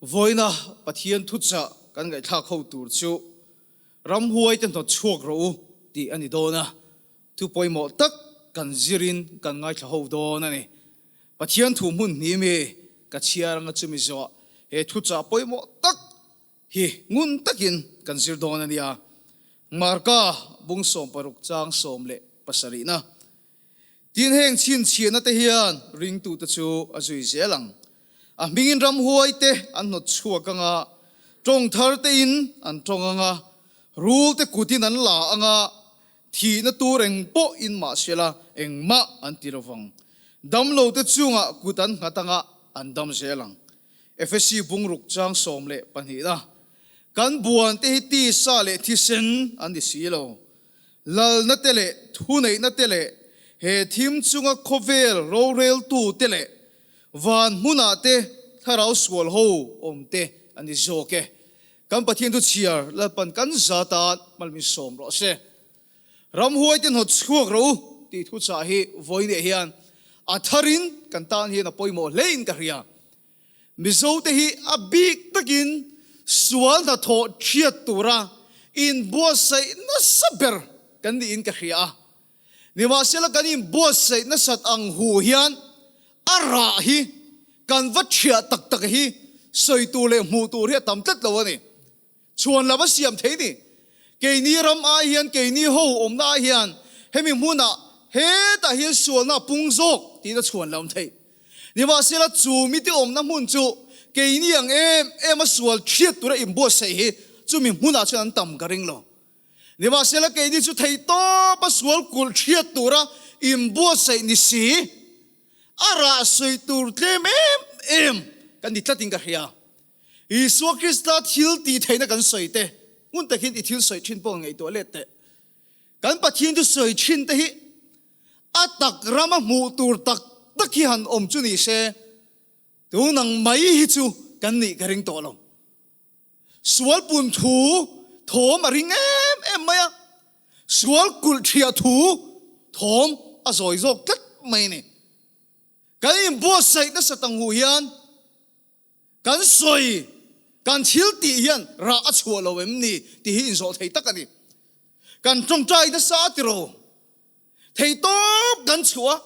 Vawiina Pathian thuchah kan ngaihthlak ho tur chu Ramhuaite hnawt chhuak rawh u tih a ni dawn a, thu pawimawh tak kan zirin kan ngaithla ho dawn a ni. Pathian thu hmun hnih mi ka chhiar anga chumi zawh he thuchah pawimawh tak hi ngun takin kan zir dawn a nia. Marka bung 16 chang 17na. Tin heng chhinchhiahna te hian ringtute chu a zui zel ang. A hmingin ramhuai te an hnawt chhuak anga, tawng thar tein an tawng anga, rul te kutin an la anga, thihna tur eng pawh in mah sela engmah an ti lovang. Damlo te chungah kut an nghat anga an dam zel ang. Efesi bungruk chang 12 na Kan buan te hi tisa leh thisen an ni si lo. Lalna te leh thuneihna te leh he thim chunga khawvel roreltu te leh van hmunah te thlarau sual ho awm te a ni zawk e. Kan Pathian thu chhiar Lalpan kan za tan malmin sawm rawh se. Ramhuai te hnawt chhuak rawh u tih thu chah hi vawiinah hian a tharin kan tan hian a pawimawh hlein ka hria. Mizo te hi a bik takin sual hnathawh thiat tura inbuatsaih nasa ber kan niin ka hria a. Nimahsela kan inbuatsaih nasat ang hu hian a rah hi kan va thiah tak tak hi sawi tur leh hmuh tur hi a tam tlat lo a ni. Chhuan lam a siam thei ni. Keini ram ai hian, keini ho awmna ai hian hemi hmunah hetah hian sualna a pung zawk tiin a chhuan lam theih. Nimahsela chu mite awmna hmun chu keini ang em em a sual thiat tura inbuatsaih hi chumi hmunah chuan an tam ka ring lo. Nimahsela keini chu theihtawp a sual kulh thiat tura inbuatsaih ni si, a rah sawi tur tlem em em kan ni tlatin ka hria. Isua Krista thil tih theihna kan sawi te, hmun takin i thil sawi thin pawh ngaihtuah let teh. Kan Pathian chu sawi thin te hi a tak rama hmuh tur tak tak hi han awm chu ni se, tun ang mai hi chu kan nih ka ring tawh lo. Sual pun thu thawm a ring em em mai a, sual kulh thiah thu thawm a zawi zawk tlat mai a ni. Kan inbuatsaih nasa tang huh hian Kan sawi, kan thil tih hian rah a chhuah lo em ni tih hi inzawh thei tak a ni. Kan tawngtai nasa a tiro. Theihtawp kan chhuah a,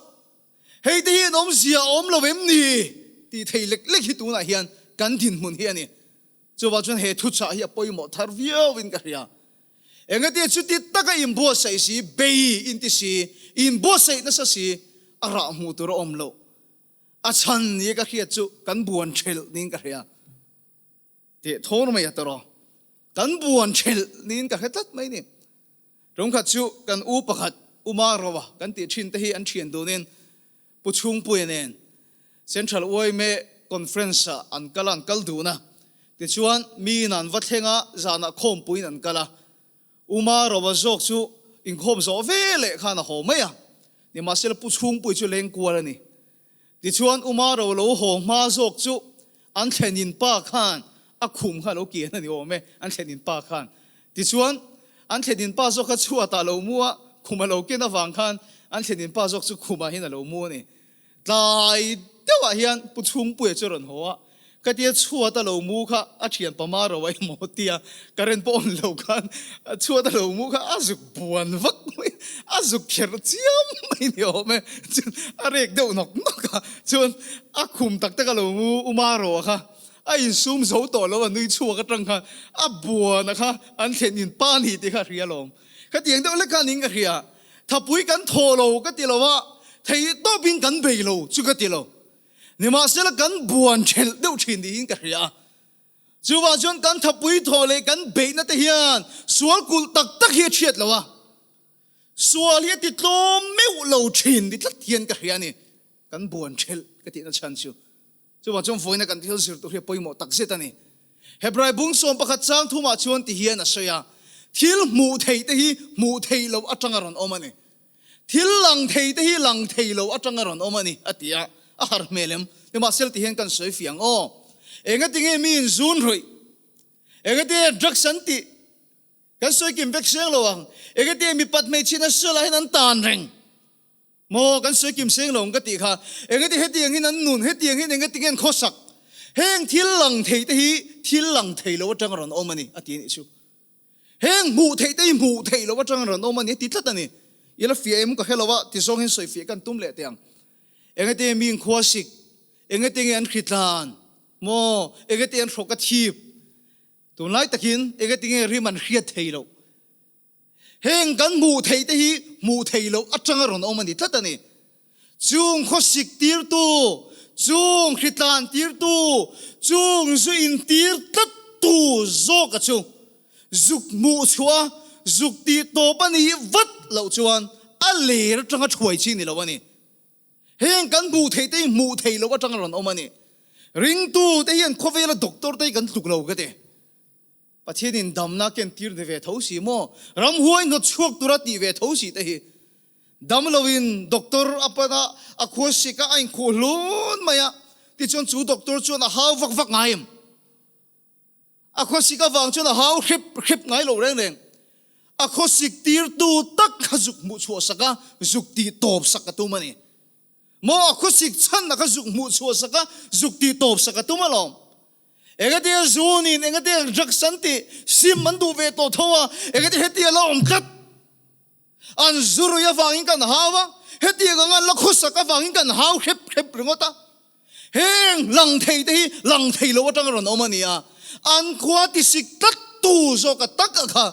hei te hi an awmzia a awm lo em ni tih thei lek lek hi tunah hian kan dinhmun hi a ni. Chuvang chuan he thuchah hi a pawimawh thar viauin ka hria. Engati chuti taka inbuatsaih si, bei inti si, inbuatsaih nasa si a rah hmuh tur a awm loh. A chhan ni ka hriat chu kan buan thelh niin ka hria. Teh thawr mai a tawrh aw. Kan buan thelh niin ka hre tlat mai ni. Tumkhat chu kan u pakhat Uma Roa kan tih thin te hi an thian dunin Pu Chhungpuia nen Central yma Conference ah an kal a, an kal dun a. Tichuan miin an va thleng a, zanah khawmpuiin an kal a. Uma Roa zawk chu inkhawm zawh ve leh khan a haw mai a, nimahsela Pu Chhungpui chu leng kual a ni. Tichuan Uma Roa lo haw hma zawk chu an thlenin pa khan a khum kha a lo kian a ni awm e, an thlenin pa khan. Tichuan an thlenin pa zawk kha chhuatah a lo mu a, khum a lo ken avang khan an thlenin pa zawk chu khumah hian a lo mu a ni. Tlai deuhah hian Pu Chhungpuia chu a rawn haw a, ka tia chhuat a lo mu kha a thian pama ro a emaw tia current pawh on lo khan chhuat a lo mu kha a zuk buan vak mai, a zuk kherh chiam mai ni awm e, chuan a rek deuh nawk nawk a, chuan a khum tak tak a lo mu uma ro a kha a insum zo tawh lo a nui chhuak atang khan a buan a kha an thlen in pa ni tih kha a hria alawm, khatiang deuh lek khan in ka hria. Thapui kan thaw lo ka ti lo a, thei tawpin kan bei lo chu ka ti lo. Nimahsela kan buan thelh deuh thin niin ka hria a. Chuvang chuan kan thapui thaw leh kan beihna te hian sual kulh tak tak hi a chhiat lo a, sual hi a ti tlawm meuh lo thin ti tlat hian ka hria a ni. Kan buan thelh ka tihna chhan chu. Chuvang chuan vawiina kan thil zir tur hi a pawimawh tak zet a ni. Hebrai bung 11 chang thumah chuan ti hian a sawi a, Thil hmuh theih te hi hmuh theih loh atanga rawn awm a ni. Thil lang thei te hi lang thei lo atanga rawn awm a ni, a ti a. A harh hmel em? Nimahsela ti hian kan sawi fiang aw. Engatinge miin zun ruih? Engatinge drugs an tih? Kan sawi kim vek seng lo ang. Engatinge mipat hmeichhiat an sawi lah hian an tan reng? Maw, kan sawi kim seng lo ang ka tih kha. Engati hetiang hin an nun, hetiang hin engati nge an khawsak? Heng thil lang thei te hi thil lang thei lo atanga rawn awm a ni, a ti a nih chu. Heng hmuh theih te hi hmuh theih loh atanga rawn awm a ni, a ti tlat a ni. I la fiah em ka hre lo a, ti zawng hian sawi fiah kan tum leh teh ang. Engati nge mi inkhua sik? Engati nge an hritlan? Maw? Engati an hrawk a thip? Tunlai takin engati nge rim an hriat thei loh? Heng kan hmuh theih te hi hmuh theih loh atanga rawn awm a ni tlat a ni. Chung khawsik tirtu, chung hritlan tirtu, chung zu intir tlattu zawka chu zuk hmuh chhuah a, zuk tih tawp a nih vat loh chuan a ler atanga thuai chi ni lo a ni. Heng kan hmuh theih te hi hmuh theih loh atanga rawn awm a ni. Ringtu te hian khawvela doctor te hi kan tluk lo ka ti. Pathianin damna ken tir ni ve tho si maw? Ramhuai hnawt chhuak tura tih ve tho si te hi damloin doctor a pan a, a khua sik a, a inkhuh hlun mai a, tichuan chu doctor chuan a hau vak vak ngai em? A khua sik avang chuan a hau hrep hrep ngai lo reng reng. A khua sik tirtu tak kha zuk hmuh chhuah sak a, zuk tih tawp sak a tum a ni. Maw a khua sik chhan a kha zuk hmuh chhuah sak a, zuk tih tawp sak a tum alawm. Engati zunin engati drugs an tih sim an duh ve tawh tho a, engati heti a la awm tlat. An zurui avangin kan hau a, hetiang anga la khawsak avangin kan hau hrep hrep ringawt a. Heng lang thei te hi lang thei lo atanga rawn awm a ni a, an khua tisik tlat tu zawk a tak a kha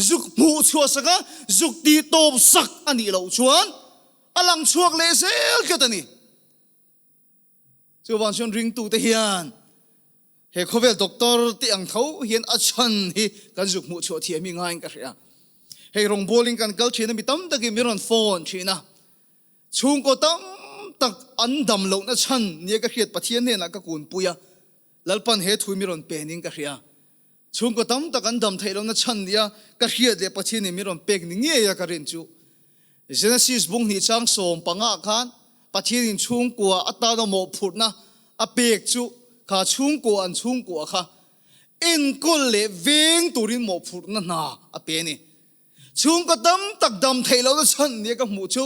zuk hmuh chhuah sak a, zuk tih tawp sak a nih loh chuan a lang chhuak leh zel tlat a ni. Chuvang chuan ringtute hian he khawvel doctor te ang tho hian a chhan hi kan zuk hmuh chhuah thiam hi ngaiin ka hria. Hei rawngbawlin kan kal thin a, mi tam takin min rawn phone thin a. Chhungkaw tam tak an dam lohna chhan nia ka hriat Pathian hnenah ka kunpui a, Lalpan he thu hi min rawn penin ka hria. Chhungkaw tam tak an dam theih lohna chhan nia ka hriat leh Pathianin min rawn pek ni ngei a ka rin chu. Genesis bung hnih chang 15 ah khan Pathianin chhungkua atana mawhphurhna a pek chu kha chhungkua an chhungkua kha enkawl leh veng turin mawhphurhna hna a pe a ni. Chhungkaw tam tak dam theih lohna chhan nia ka hmuh chu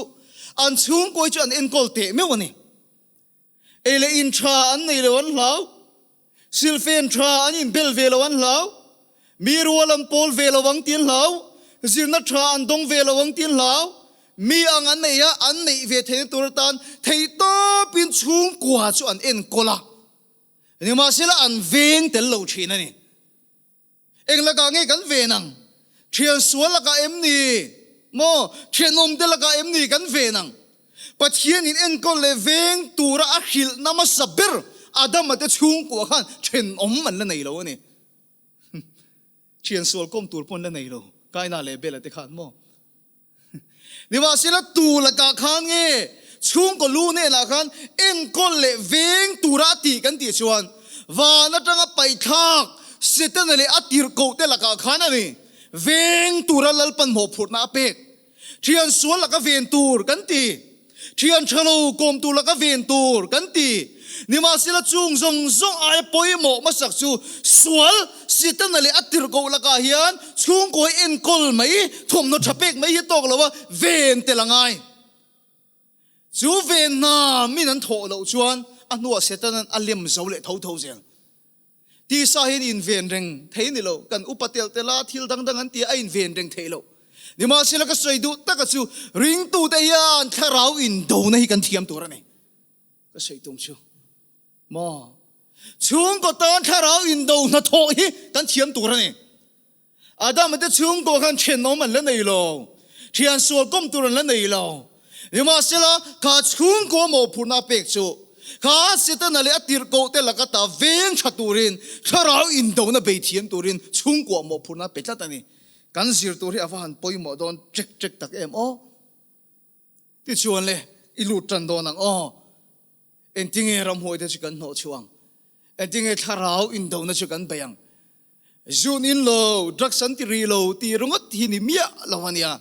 an chhungkawi chu an enkawl teh meuh a ni. Ei leh in tha an nei lo an hlau, silfen tha an inbel ve lo an hlau, mi rual an pawl ve lo ang tih an hlau, zirna tha an dawng ve lo ang tih an hlau, mi ang an nei a, an neih ve theihna tur atan theihtawpin chhungkua chu an enkawl a, nimahsela an veng tel lo thin a ni. Eng lakah nge kan ven ang? Thian sual lakah em ni? Maw? Thianawmte lakah em ni kan ven ang? Pathianin enkawl leh veng tura a hrilhna hmasa ber Adama te chhungkua khan thenawm an la nei lo a ni. Thian sual kawm tur pawh an la nei lo, Kaina leh Bela te khan maw? Nimahsela tu lakah khan nge chhungkaw lu hnenah khan enkawl leh veng tura a tih kan tih chuan van atanga paihthlak Setana leh a tirhkohte lakah khan a ni. Veng tura Lalpan mawhphurhna a pek. Thian sual laka ven tur kan ti. Thian tha lo kawm tur laka ven tur kan ti. Nimahsela chung zawng zawng aia pawimawh hmasak chu sual Setana leh a tirhkoh lakah hian chhungkawi enkawl mai, thawmhnaw tha pek mai hi tawk lo a, ven tel a ngai. Chu ven hna min an thawh loh chuan a hnuah Setana'n a lem zo leh tho tho zel. Tisa hian inven reng thei ni lo, kan upa tel tel a, thil dang dang an ti a, a inven reng theih loh. Nimahsela ka sawi duh taka chu ringtute hian thlarau indona hi kan thiam tur a ni. Ka sawi tum chu maw? Chhungkaw tan thlarau indo hnathawh hi kan thiam tur a ni. Adama te chhungkaw khan thenawm an la nei lo, thian sual kawm tur an la nei lo. Nimahsela, kha chhungkaw mawhphurhna a pek chu kha Setana leh a tirhkoh te laka ta veng tha turin, thlarau indona bei thiam turin chhungkua mawhphurhna a pe tlat a ni. Kan zir tur hi a va han pawimawh dawn ṭek ṭek tak em aw. Tichuan le, i lut tan dawn ang aw. Engtinge ramhuaite chu kan hnawh chhuah ang? Engtinge thlarau indona chu kan bei ang? Zun in lo, drugs an ti rih lo tih ringawt hi ni miah lo a nia.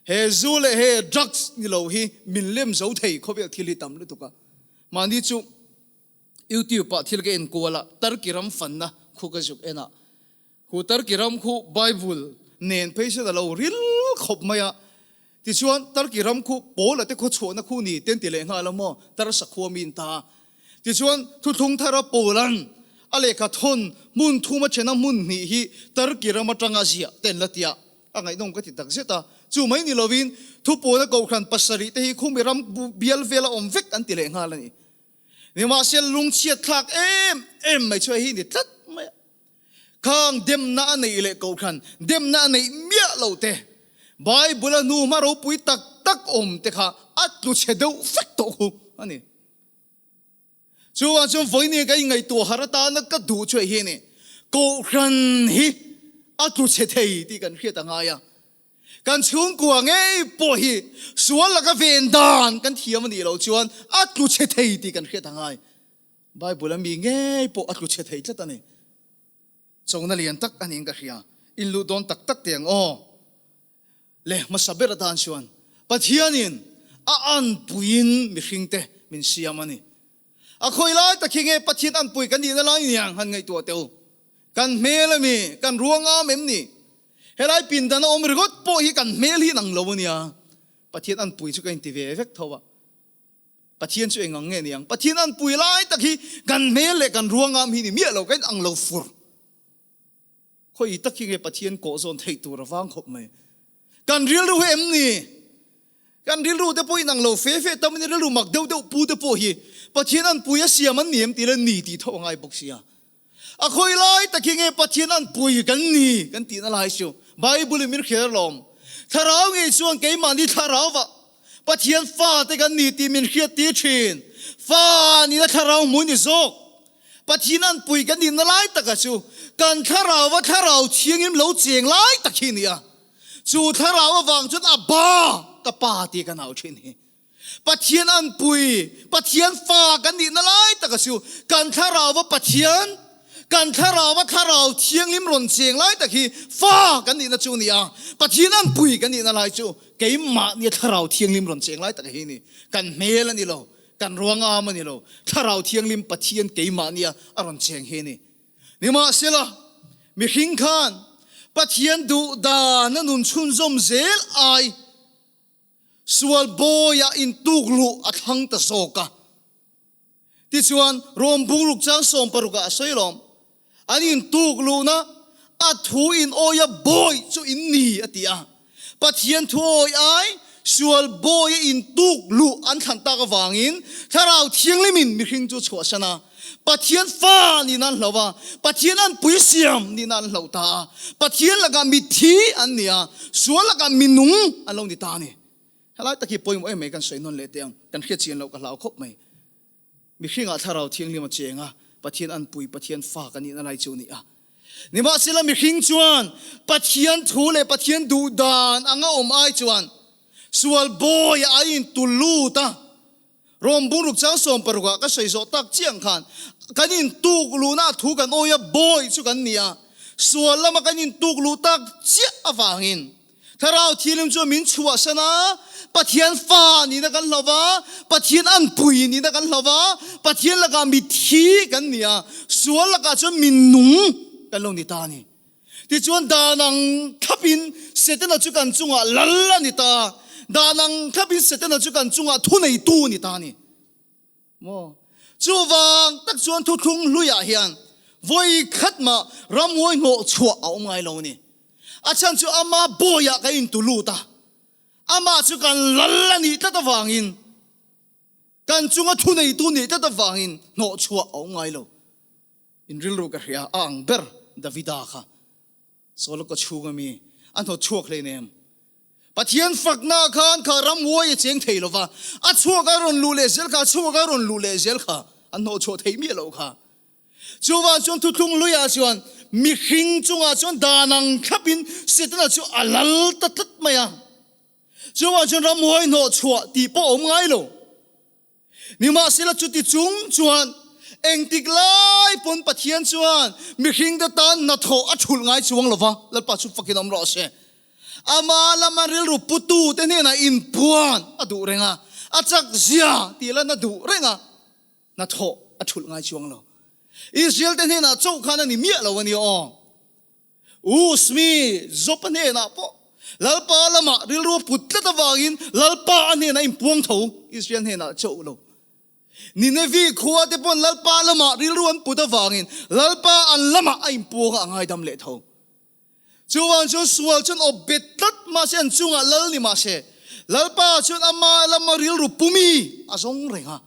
He zu leh he drugs ni lo hi min lem zo thei khawvel thil hi tam lutuk a. Mahni chu YouTube ah thil ka enkual a, Turkey ram fanna khu ka zuk en a. Khu Turkey ram khu Bible nen phei chuan a lo ril khawp mai a. Tichuan Turkey ram khu Paula te khaw chhuahna khu ni te an ti leh nghal a maw, Tarsa khua mi an ta. Tichuan thuthlung thara Paula'n. A lehkha thawn hmun thuma thena hmun hnih hi Turkey ram atanga ziah te an la ti a, a ngaihnawm ka ti tak zet a. Chu mai ni lovin Thupawna Kohhran pasarih te hi khumi ram bial vela awm vek an ti leh nghal a ni. Nimahsela lungchhiat thlak em em mai chu hei hi ni tlat mai a. Khang demna a neih leh Kohhran demna a neih miah lo te, Bible-a hnu hma ropui tak tak awm te kha a tlu chhe deuh vek tawh khu a ni. Chuvang chuan vawiin ka inngaihtuah harh atana ka duh chu hei hi a ni, Kohhran hi a tlu chhe thei tih kan hriat a ngai a. Kan chhungkua ngei pawh hi sual laka ven dan kan thiam a nih loh chuan a tlu chhe thei tih kan hriat a ngai. Bible a mi ngei pawh a tlu chhe thei tlat a ni. Chona lian tak a niin ka hria. In luh dawn tak tak teh ang aw. Le hmasa ber atan chuan Pathianin a anpuiin mihringte min siam a ni. A khawi lai tak hi nge Pathian anpui kan nihna lai niang han ngaihtuah teh u. Kan hmel a mi? Kan ruang am em ni? Helai pindan a awm ringawt pawh hi kan hmel hi nang lo a nia. Pathian anpui chu ka inti ve vek tho a. Pathian chu eng ang nge niang? Pathian anpui lai tak hi kan hmel leh kan ruang am hi ni miah lo, ka inang lo fur. Khawi tak hi nge Pathian kawh zawn theih tur a vang khawp mai. Kan rilru hi em ni? Kan rilru te pawh inang lo fe fe tam in rilru mak deuh deuh pu te pawh hi Pathian an pui a siam an ni em tih le ni tih tho a ngai bawk sia. A khawi lai tak hi nge Pathian an pui kan ni kan tihna lai chu Bible in min hriat alawm. Thlarau ngei chuan keimahni thlarau vah Pathian fate kan ni tih min hriat tir thin. Fa nihna thlarau hmui ni zawk. Pathian an pui kan nihna lai taka chu kan thlarau a thlarau thiangim lo cheng lai tak hi a ni a. Chu thlarau avang chuan Abba, ka pa tih kan au thin hi. Pathian an pui, Pathian fa kan nihna lai taka chu kan thlarau a Pathian, kan thlarau a thlarau thianghlim rawn cheng lai tak hi fa kan nihna chu a ni a. Pathian an pui kan nihna lai chu keimahni a thlarau thianghlim rawn cheng lai taka hi a ni. Kan hmel a ni lo. Kan ruang am a ni lo. Thlarau Thianghlim Pathian keimah nia a rawn cheng hi a ni. Nimahsela, mihring khan Pathian duh dan a nun chhunzawm zel ai sual bawiah intuk luh a thlang ta zawk a. Tichuan, Rom bungruk chang sawmparukah a sawi lawm. An intuk luhna a thu in awia bawi chu in ni a ti a. Pathian thu awi ai sual bawi a intuk luh an thlan tak avangin Thlarau Thianghlimin mihring chu chhuahsan a, Pathian fa nihna an hloh a, Pathian an pui siam nihna an hloh ta a, Pathian lakah mitthi an ni a, sual lakah minung an lo ni ta a ni. Helai tak hi pawimawh em mai kan sawi nawn leh teh ang, kan hriat chian loh ka hlau khawp mai. Mihringah Thlarau Thianghlim a cheng a, Pathian anpui, Pathian fa kan nihna lai chu a ni a. Nimahsela mihring chuan Pathian thu leh Pathian duh dan anga awm ai chuan sual bawiah a intu lut a. Rom bungruk chang 16 ah ka sawi zawh tak chiang khan kan intuk luhna thu kan awi a, bawi chu kan ni a. Sual lama kan intuk luh tak chiah avangin Thlarau Thianghlim chuan min chhuahsan a, Pathian fa nihna kan hlo va, Pathian anpui nihna kan hlo va, Pathian lakah mitthi kan ni a, sual lakah chuan minung kan lo ni ta a ni. Tichuan dan ang thlapin Setana chu kan chungah lal a ni ta a, dan ang thlapin Setana chu kan chungah thuneitu a ni ta a ni. Maw? Chuvang tak chuan thuthlung hluiah hian vawi khat mah ramhuai hnawh chhuah a awm ngai lo a ni. A chhan chu ama bawiah kan intu lut a, amah chu kan lal a nih tlat avangin, kan chunga thuneitu nih tlat avangin hnawh chhuah a awm ngai lo. In rilru ka hria a ang ber Davida kha. Saul ka chhung ami a hnawt chhuak hleinem. Pathian fakna khan kha ramhuai a cheng thei lova, a chhuak a rawn luh leh zel kha, a chhuak a rawn luh leh zel kha, an hnawh chhuah theih miah loh kha. Chuvang chuan thuthlung hluiah chuan mihring chungah chuan dan ang thlapin Setana chu a lal ta tlat mai a. Chuvang chuan ramhuai hnawh chhuah tih pawh a awm ngai lo. Nimahsela chuti chung chuan engtik lai pawn Pathian chuan mihringte tan hnathawh a thulh ngai chuang lova, Lalpa chu fakin awm rawh se. Ama lama rilru putute hnenah inpuan a duh reng a, a chak zia tih lan a duh reng a, hnathawh a thulh ngai chuang lo. Israel te hnenah chauh khan a ni miah lo a ni aw. Us mi Job-a hnenah pawh Lalpa lamah rilru a put tlat avangin Lalpa a hnenah a inpuang tho, Israel hnenah chauh lo. Ninevi khua te pawn Lalpa lamah rilru an put avangin Lalpa an lamah a inpuang a, a ngaidam leh tho. Chuvang chuan sual chuan awp bet tlat mahse an chungah lal ni mahse Lalpa chuan ama lama rilru pumi a zawng reng a.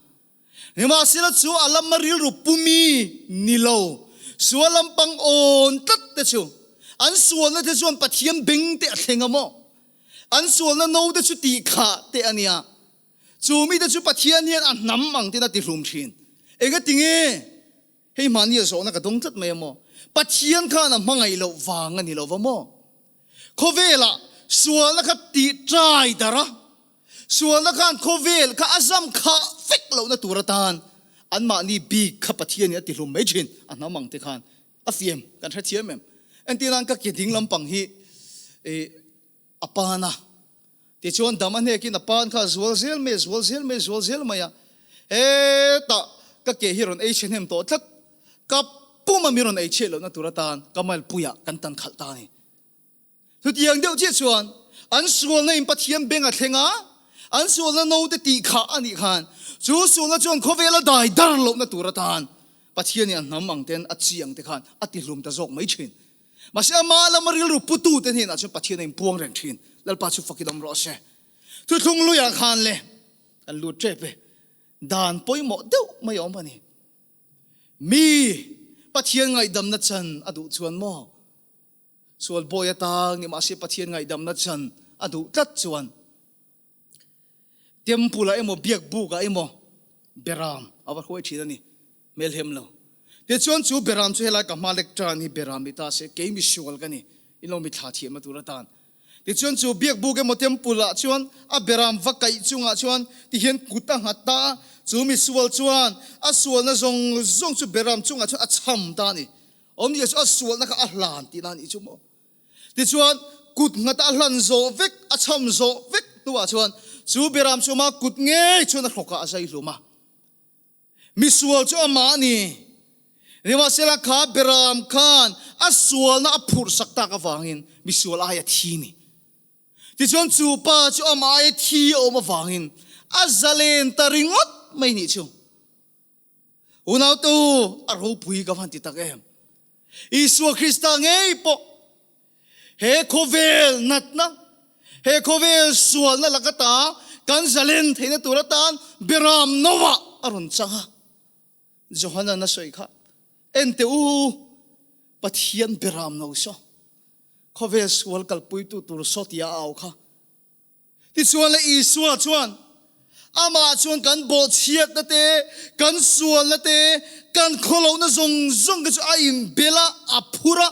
Nimahsela chu a lama rilru pumi ni lo sual lampang awn tlat te chu an sualna te chuan Pathian beng te a thleng a maw? An sualna no te chu tihkhah te a nia. Chu mite chu Pathian hian a hnam ang ten a tihlum thin. Engatinge? Hei mahni a zawhna ka dawng tlat mai a maw? Pathian khan a hmangaih loh vang a ni lo va maw? Khawvelah sualna kha tih trai darh a, sualna khan khawvel kha a zam khah vek lohna tur atan anmahni bik kha Pathianin a tihlum mai thin a hnam ang te khan a fiam kan hrethiam em? Entirnan ka ke ding lampang hi a pan a, tichuan dam a hnekin a pan kha a zual zel mai, a zual zel mai, a zual zel mai a, hetah ka ke hi rawn ei chhe hnem tawh tlat, ka pum a mi rawn ei chhiat lohna tur atan ka malpuiah kan tan khalh ta a ni. Chutiang deuh chiah chuan an sualna in Pathian beng a thleng a, an sualna naute tih khah a nih khan chu sualna chuan khawvel a dai dar lohna tur atan Pathianin a hnam ang ten a chi ang te khan a tihlum ta zawk mai thin. Mahse amah lama rilru putute hnenah chuan Pathian a inpuang reng thin. Lalpa chu fakin awm rawh se. Thuthlung luiah khan le kan lut tep e. Dan pawimawh deuh mai a awm a ni. Mi Pathian ngaihdamna chan a duh chuan maw? Sual bawi atang ni mahse Pathian ngaihdamna chan a duh tlat chuan Temple ah emaw biakbuk ah emaw beram a va hruai thin a ni. Hmelhem lo. Tichuan chu beram chu helai ka hma lectern hi beram ni ta se kei misual ka ni in lo mithla thiam a tur atan. Tichuan chu biakbuk emaw temple ah chuan a beram va kaih chungah chuan tihian kut a nghat ta a, chu misual chuan a sualna zawng zawng chu beram chungah chuan a cham ta a ni. Awmzia chu a sualna kha a hlan tihna a nih chu maw. Tichuan kut nghata a hlan zawh vek, a cham zawh vek hnuah chuan chu beram chu ama kut ngei chuan a hrawkah a zai hlum a. Misual chu amah a ni. Nimahsela kha Beram khan a sualna a phurhsak tak avangin misual aia thi ni. Tichuan chu pa chu amah aia thi a awm avangin a zalen ta ringawt mai nih chu. Unautu, a ropui ka van ti tak em. Isua Krista ngei pawh he khawvel natna, he khawvel sualna laka ta kan zalen theihna tur atan Beram Noah a rawn chang a. Johanan a sawi kha, Ente u, Pathian Beram No saw, khawvel sual kalpuitu tur saw tia a au kha. Tichuan le Isua chuan amah chuan kan bawhchhiatna te, kan sualna te, kan khawlohna zawng zawng te chu a inbel a, a phur a.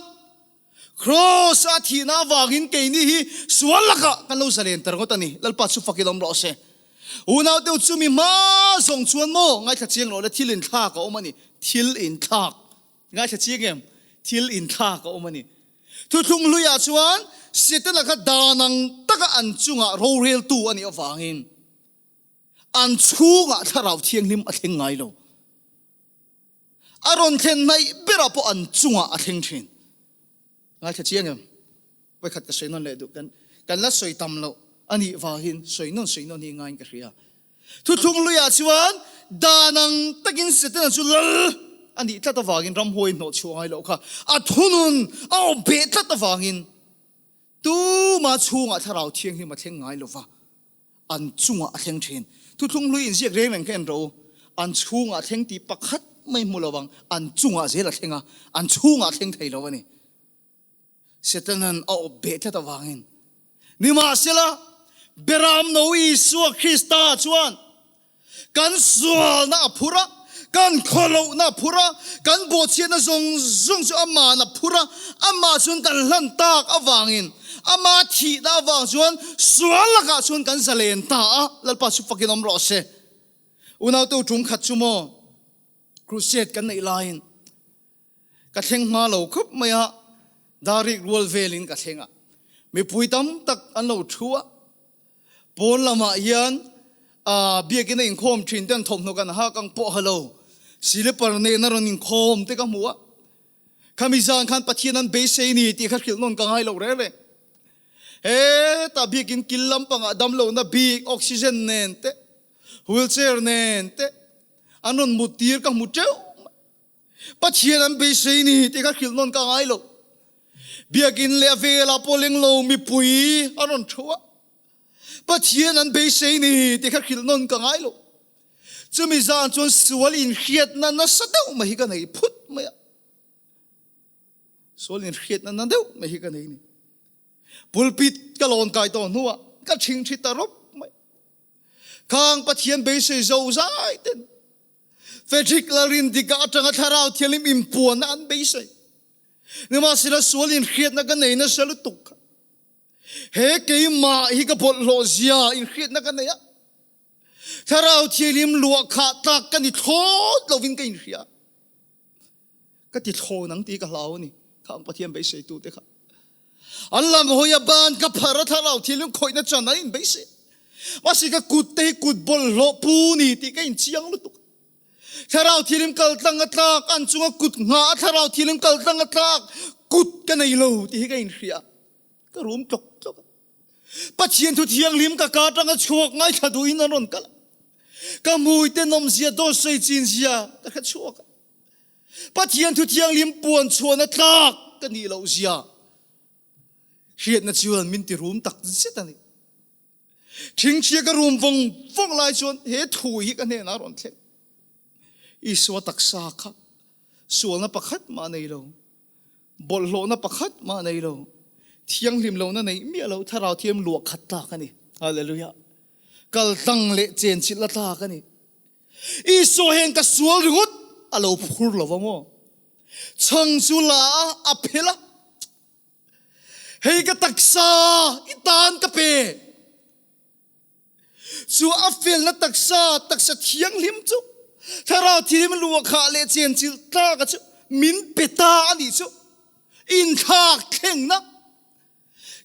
Kraws a thihna avangin keini hi sual lakah kan lo zalen ta ringawt a ni. Lalpa chu fakin awm rawh se. Unaute u chumi hma zawng chuan maw ngaithla chiang rawh le, thil inthlak a awm a ni. Thil inthlak. Ngaithla chiang em? Thil inthlak a awm a ni. Thuthlung hluiah chuan Setana kha dan ang taka an chungah roreltu a nih avangin an chhungah Thlarau Thianghlim a thleng ngai lo. A rawn thlen hnaih berah pawh an chungah a thleng thin. Ngaithla chiang em? Vawikhat ka sawi nawn leh duh. Kan kan la sawi tam loh a nih vangin sawi nawn sawi nawn hi ngaiin ka hria. Thuthlung luiah chuan dan ang takin Setana chu lal a nih tlat avangin ramhuai hnawh chhuah ngai loh kha a thunun a awm beh tlat avangin tuma chhungah Thlarau Thianghlim a thleng ngai lo va, an chungah a thleng thin. Thuthlung hlui inziak reng reng kha en rawh u, an chhungah a thleng tih pakhat mai hmu lo vang, an chungah zel a thleng a, an chhungah a thleng thei lo a ni. Setanan a awp beh tlat avangin. Nimahsela, Beram No Isua Krista chuan kan sualna a phur a, kan khawlohna a phur a, kan bawhchhiatna zawng zawng chu ama'n a phur a, amah chuan kan hlan tak avangin, ama thihna avang chuan sual lakah chuan kan zalen ta a, Lalpa chu fakin awm rawh se. Unaute u ṭumkhat chu maw crusade kan neih laiin, Ka thleng hma lo khawp mai a, darik rual velin ka thleng a. Mipui tam tak an lo thu a, pawn lamah hian biakina inkhawm thin ten thawmhnaw kan hak ang pawh ha lo, silipar nena rawn inkhawm te ka hmu a. Khami zan khan Pathian an beisei ni tih kha hrilh nawn ka ngai lo reng reng. Hetah biakin kil lampangah damlohna bik oxygen nen te, wheelchair nen te. An rawn mut tir ka hmu teuh mai. Pathian an beisei ni tih kha hrilh nawn ka ngai lo. Biakinn leh a velah pawh leng lo mipui an rawn thu a. Pathian an beisei ni tih kha hrilh nawn ka ngai lo. Chumi zan chuan sual inhriatna nasa deuh mai hi ka nei phut mai a. Sual inhriatna na deuh mai hi ka nei ni. Pulpit ka lawn kai tawh hnuah ka ṭhingṭhi ta rawp mai. Khang Pathian beisei zo zai ten Frederick Lalrindika atanga Thlarau Thianghlim inpuanna an beisei. Nimahsela sual inhriatna ka nei nasa lutuk kha. He keimah hi ka bawlhhlawh zia inhriatna ka nei a. Thlarau Thianghlim luah khah tlak ka ni thlawt lovin ka inhria. Ka ti thlawn ang tih ka hlau a ni. Khang Pathian beiseitute kha. An lam hawi a ban ka phar a Thlarau Thianghlim khawihna chan an inbeisei. Mahse ka kut te hi kut bawlhhlawh pu ni tih ka inchiang lutuk. Thlarau Thianghlim kal tlang a tlak, an chunga kut nghah a Thlarau Thianghlim kal tlang a tlak, kut ka nei lo tih hi ka inhria. Ka rum tlawk tlawk a. Pathian thu thianghlim ka ka atanga chhuak ngaithla duhin an rawn kal a. Ka hmui te nawmzia dawn sawi chin zia ka hre chhuak a. Pathian thu thianghlim puan chhuahna tlak ka nih loh zia hriatna chuan min ti rum tak zet a ni. Thingthia ka rum vawng vawng lai chuan he thu hi ka hnenah a rawn thleng. Isua taksa kha sualna pakhat mah nei lo. Bawlhhlawhna pakhat mah nei lo, thianghlim lohna neih miah lo Thlarau Thiam luah khat tlak a ni. Hallelujah. Kal tlang leh chenchilh la tlak a ni. Isua hian ka sual ringawt a lo phur lo va maw? Chhang chu la a, a phel a. Hei ka taksa i tan ka pe. Cu a felna taksa, taksa thianghlim cu Thlarau Thianghlim luah khah leh cencil tlak cu min pe ta a nih cu. Inthlak thlengnak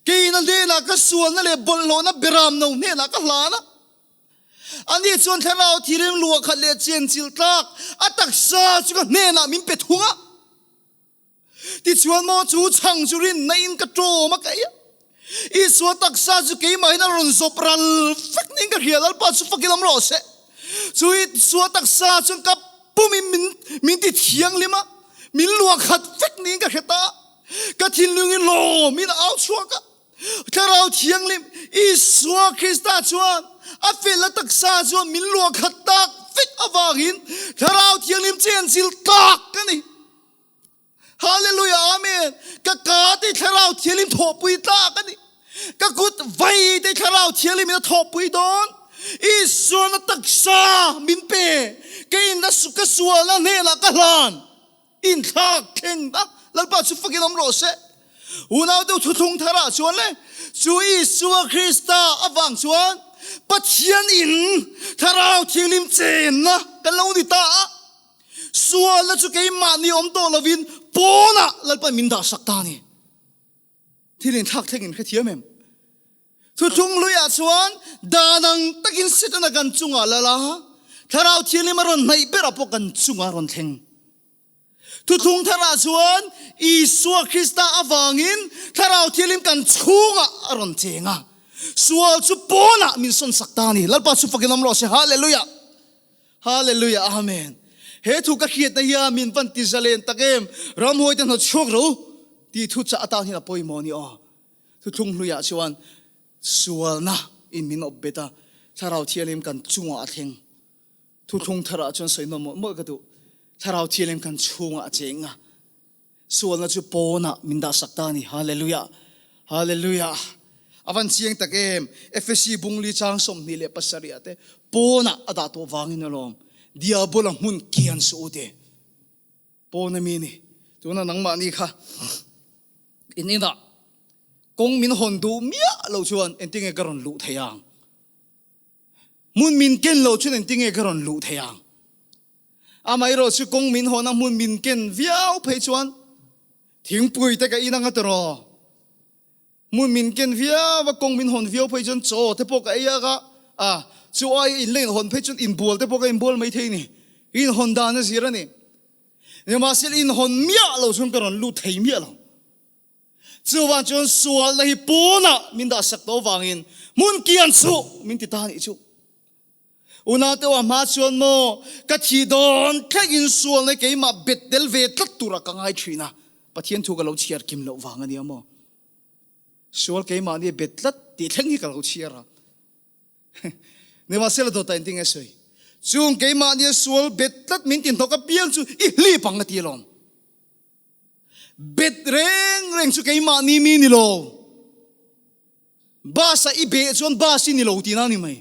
kei na hnenah ka sualna le bawlhhlawhna beram no hnenah ka hlan a. Anih chuan Thlarau Thianghlim luah khat leh cencil tlak a taksa cu ka hnenah min pe thung a. Tichuan maw chu chhang chu rinna in ka ṭawm a ka ei a. Isua taksa chu keimahin a rawn zawp ral vek niin ka hria, Lalpa chu fakin awm rawh se. Chu Isua taksa chuan ka pumin min, min ti thianghlim a, min luah khat vek niin ka hre ta a. Ka thinlungin lawmin a au chhuak a. Thlarau Thianghlim Isua Krista chuan a felna taksa chuan min luah khat tak vek avangin Thlarau Thianghlim chenchil tlak ka ni. Hallelujah Amen. Ka ka te thlarau thianghlim thawhpui tlak a ni. Ka kut vai te thlarau thianghlim in a thawhpui dawn. Isua na taksa min pe. Ka in na ka sualna hnenah ka hlan. In thlak thleng ta. Lalpa chu fakin awm rawh se. Unau deuh thuthlung tharah chuan le chu Isua Krista avang chuan Pathian in thlarau thianghlim chenna kan lo ni ta a. Sualna chu keimahni awm tawh lovin pawnah Lalpan min dahsak ta a ni. Thil inthlak thleng in hrethiam em? Thuthlung luiah chuan dan ang takin Setana kan chungah lal a, Thlarau Thianghlim a rawn hnaih berah pawh kan chungah a rawn thleng. Thuthlung tharah chuan Isua Krista avangin Thlarau Thianghlim kan chhungah a rawn cheng a, sual chu pawnah min sawnsak ta a ni. Lalpa chu fakin awm rawh se. Hallelujah! Hallelujah Amen. He thu ka hriatna hian min van ti zalen tak em. Ramhuai te hnawt chhuak ro tih thu chah atan hian a pawimawh a ni aw. Thuthlung hluiah chuan sualna in min awp bet a, Thlarau Thianghlim kan chungah a thleng. Thuthlung tharah chuan sawi nawn mawlh mawlh ka duh. Thlarau Thianghlim kan chhungah a cheng a. Sualna chu pawnah min dahsak ta a ni. Hallelujah! Hallelujah! A van chiang tak em! Efesi bungli chang 27 ah te pawnah a dah tawh vangin alawm Diabola hmun kian suh u te. Pawn ami ni. Tuna nangmahni kha in inah kawng min hawn duh miah lo chuan engtinge ka rawn luh thei ang? Hmun min ken lo chuan engtinge ka rawn luh thei ang? Amaherawh chu kawng min hawna hmun min ken viau phei chuan thingpui te ka in anga tiraw. Hmun min ken viau a kawng min hawn viau phei chuan chaw te pawh ka ei anga a chu aia in la inhawn phei chuan inbual te pawh ka inbual mai thei ni. Inhawn dan a zir a ni. Nimahsela inhawn miah lo chuan ka rawn lut thei miah lo. Chuvang chuan sualna hi pawnah min dahsak tawh vangin hmun kian suh min ti ta anih chu. Unaute aw a hma chuan maw ka thi dawn thlengin sualna keimah bet tel ve tlat tura ka ngai thin a, Pathian thu ka lo chhiar kim loh vang a nia maw. Sual keimahni a bet tlat tih thleng hi ka lo chhiar a. Nimahsela dawtah engtin nge sawi? Chung keimahni a sual bet tlat min tinhnawk apiang chu i hlip ang a ti alawm. Bet reng reng chu keimahni mi ni lo. Bus-a i beh chuan bus i ni lo tihna a ni mai.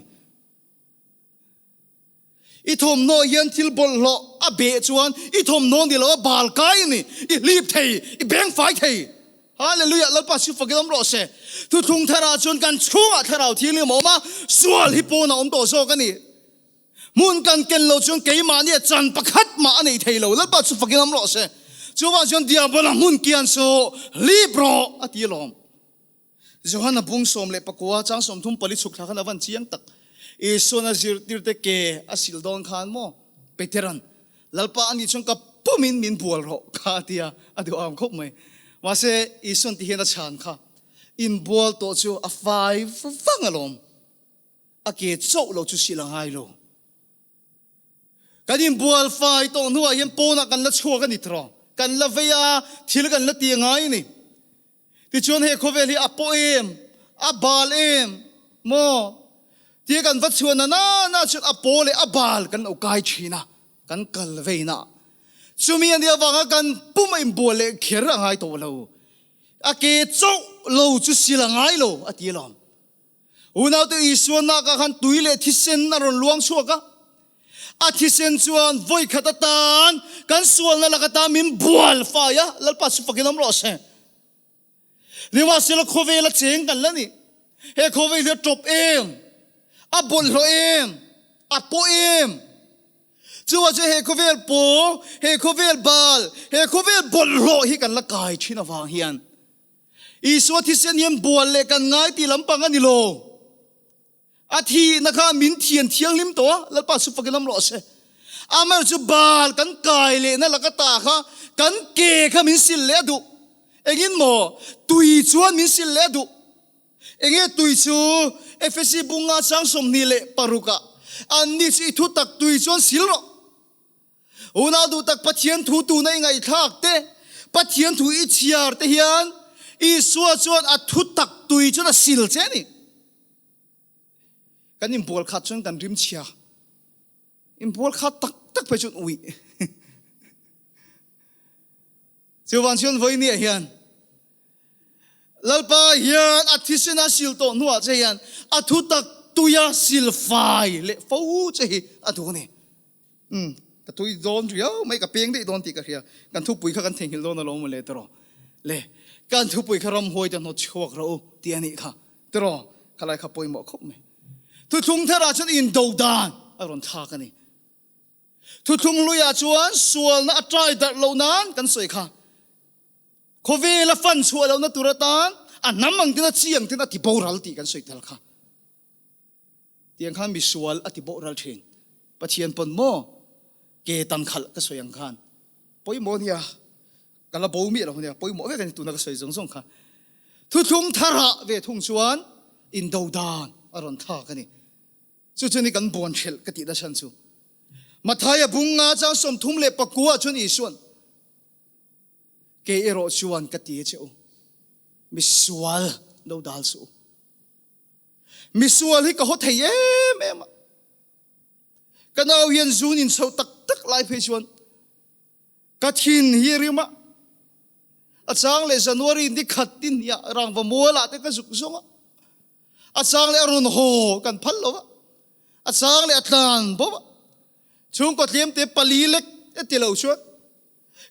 I thawmhnaw hian thil bawlhhlawh a beh chuan i thawmhnaw ni lo a bal kai a ni. I hlip thei, i beng fai thei. Hallelujah! Lalpa chu fakin awm rawh se. Thuthlung tharah chuan kan chhungah Thlarau Thianghlim a awm a, sual hi pawn a awm tawh zawk a ni. Hmun kan ken lo chuan keimahnia chan pakhat mah a nei thei lo. Lalpa chu fakin awm rawh se. Chuvang chuan Diabola hmun kian chu hlip rawh a ti alawm. Johana bung 19 chang 34 chhuk thla khan a van chiang tak. Isuan a zirtirte ke a sil dawn khan maw Peteran Lalpa ani chuan ka pumin min bual rawh kha a ti a, a duham khawp mai. Mahse Isuan ti hian a chhan kha inbual tawh chu a fai vang alawm. A ke chauh lo chu sil a ngai lo. Kan inbual fai tawh hnuah hian pawnah kan la chhuak a ni tawh. Kan la vei a, thil kan la ti a ngai a ni. Tichuan he khawvel hi a pawh em, a bal em maw? Tia kan va chhuah na na chuan a paw leh a bal kan lo kai thin a, kan kal veina. Chumi a nih avanga kan pum a inbual leh kher a ngai tawh lo. A ke chauh lo chu sil a ngai lo a ti alawm. Unaute Isua nakah khan tui leh thisen a rawn luang chhuak a. A thisen chuan vawi khat atan kan sualna lak atan min bual fai a, Lalpa chu fakin awm rawh se. Nimahsela khawvel a cheng kan la ni. He khawvel hi a tawp em? A bawlhhlawh em? A pawh em? Chuvah chuan he khawvel paw, he khawvel bal, he khawvel bawlhhlawh hi kan la kai thin avang hian Isua thisen hian bual leh kan ngai tih lampang a ni lo. A thihna kha min thian thianghlim tawh a, Lalpa chu fakin awm rawh se. Amaherawhchu chu bal kan kai lehna laka ta kha kan ke kha min sil leh a duh. Engin maw? Tui chuan min sil leh a duh. Enge tui chu? Efesi bunga chang 26 ah anni chu i thutak tui chuan sil rawh. Unau duh tak Pathian thu tuna i ngaihthlak te, Pathian thu i chhiar te hian Isua chuan a thu tak tui chuan a sil che a ni. Kan inbual khat chuan kan rim chhia. Inbual khat tak tak phei chuan uih. Chuvang chuan vawinia hian Lalpa hian a thisen a sil tawh hnuah che hian a thu tak tuia sil fai leh fo che hi a duh a ni. Umm, ka tui dawn riau mai, ka peng daih dawn tih ka hria. Kan thupui kha kan theihnghilh dawn alawm mawle tiraw? Le, kan thupui kha ramhuai te hnawt chhuak rawh u tih a nih kha tiraw? Khalai kha pawimawh khawp mai. Thuthlung tharah chuan indo dan a rawn thlak a ni. Thuthlung hluiah chuan sualna a trai darh loh nan kan sawi kha. Khawvel a fan chhuah lohna tur atan a hnam ang tin a chi ang tin a ti boral tih kan sawi tel kha. Tiang khan misual a ti boral thin. Pathian pawn maw ke tang khalh ka sawi ang khan pawimawh nia ka la bo miah lo nia pawimawh vek a ni tuna ka sawi zawng zawng kha. Thuthlung tharah ve thung chuan indo dan a rawn thlak a ni. Chu chu ni kan buan hrelh ka tih na chhan chu. Mathaia bunga chang 39 ah chuan Isuan Kei erawh chuan ka ti a che u, misual lo dal suh u. Misual hi ka haw thei em em a. Ka nau hian zun in chho tak tak lai phei chuan ka thin hi a rim a. A chang leh January ni khat tin hi ah rangva mual ah te ka zuk zawng a. A chang leh a rawn haw kan phal lo va. A chang leh a tlan bawk a. Chhungkaw tlem te pali lek e ti lo chuan